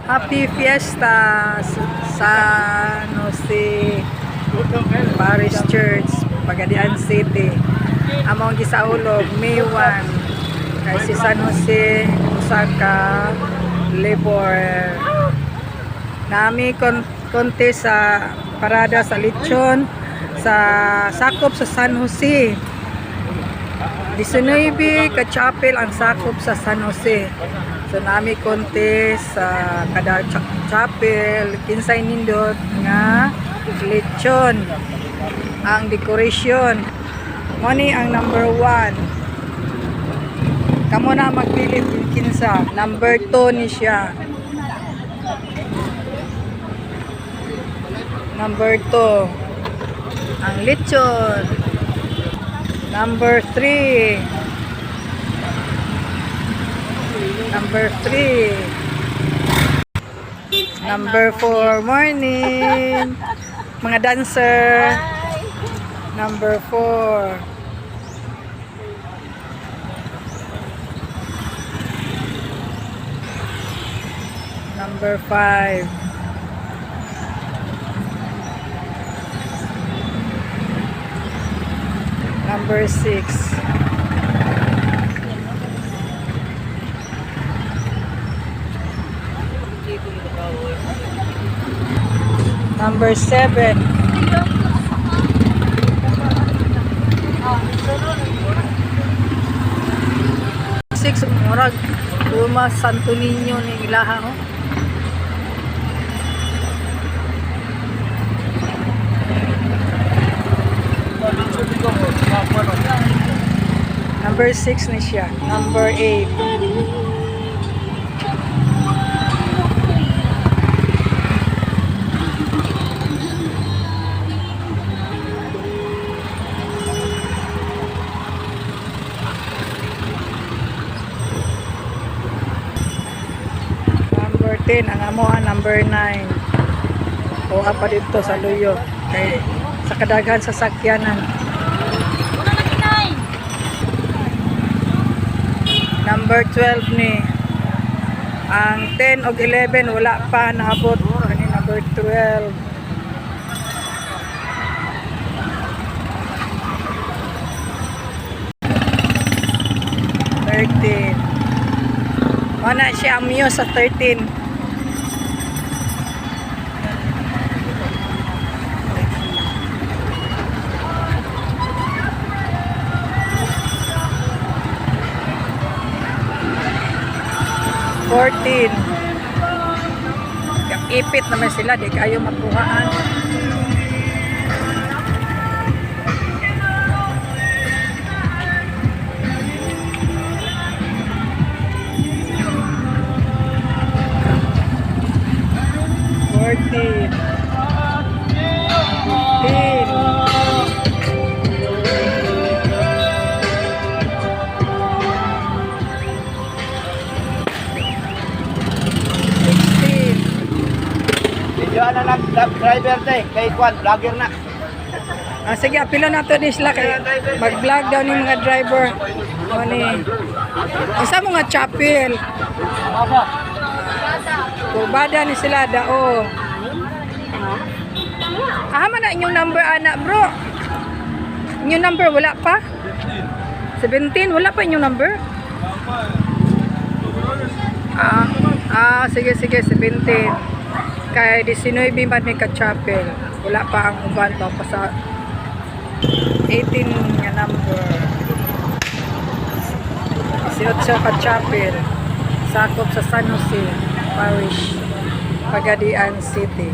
Happy Fiesta sa San Jose Parish Church, Pagadian City. Among gisaulog May 1 kay si San Jose usa ka labor. Nami konti sa parada sa lechon sa sakop sa San Jose. 19 ka chapel ang sakop sa San Jose. So nami konti sa kada chapel, kinsay nindot nga lechon ang decoration. Mo ni ang number 1. Kamo na magpili kung kinsa. Number 2 ni siya. Number 2. Ang lechon. Number 3. Number 3. Number 4. Morning. Mga dancer. Number 4. Number 5. Number 6. Number 7. Six, murag Luma Santo Niño ni ilaha, oh. Number 6 ni siya. Number 8. Number 10, ang amo ang number 9. Kuha pa dito sa luyo. Kay sa kadaghan sa sakyanan. Number 12 ni. Ang 10 og 11 wala pa naabot. Kani number 12. 13. Wala siya amyo sa 13. 14. Ipit naman sila, di kayo makuhaan. 14. 15. 16. Video na nag driver te, kay Kwan, vlogger na. Ah, sige, apila na to ni sila kay mag-vlog daw ni mga driver. Ano ni? Isa mo nga chapel. Kubada ni sila dao. Ah, man na inyong number, ana, bro. Inyong number wala pa? 17, wala pa inyong number? Ah, sige sige, 17. Kay 19 man ni ka chapel. Wala pa ang uban pa sa 18 nga number. 18 ka chapel. Sakop sa San Jose Parish, Pagadian City.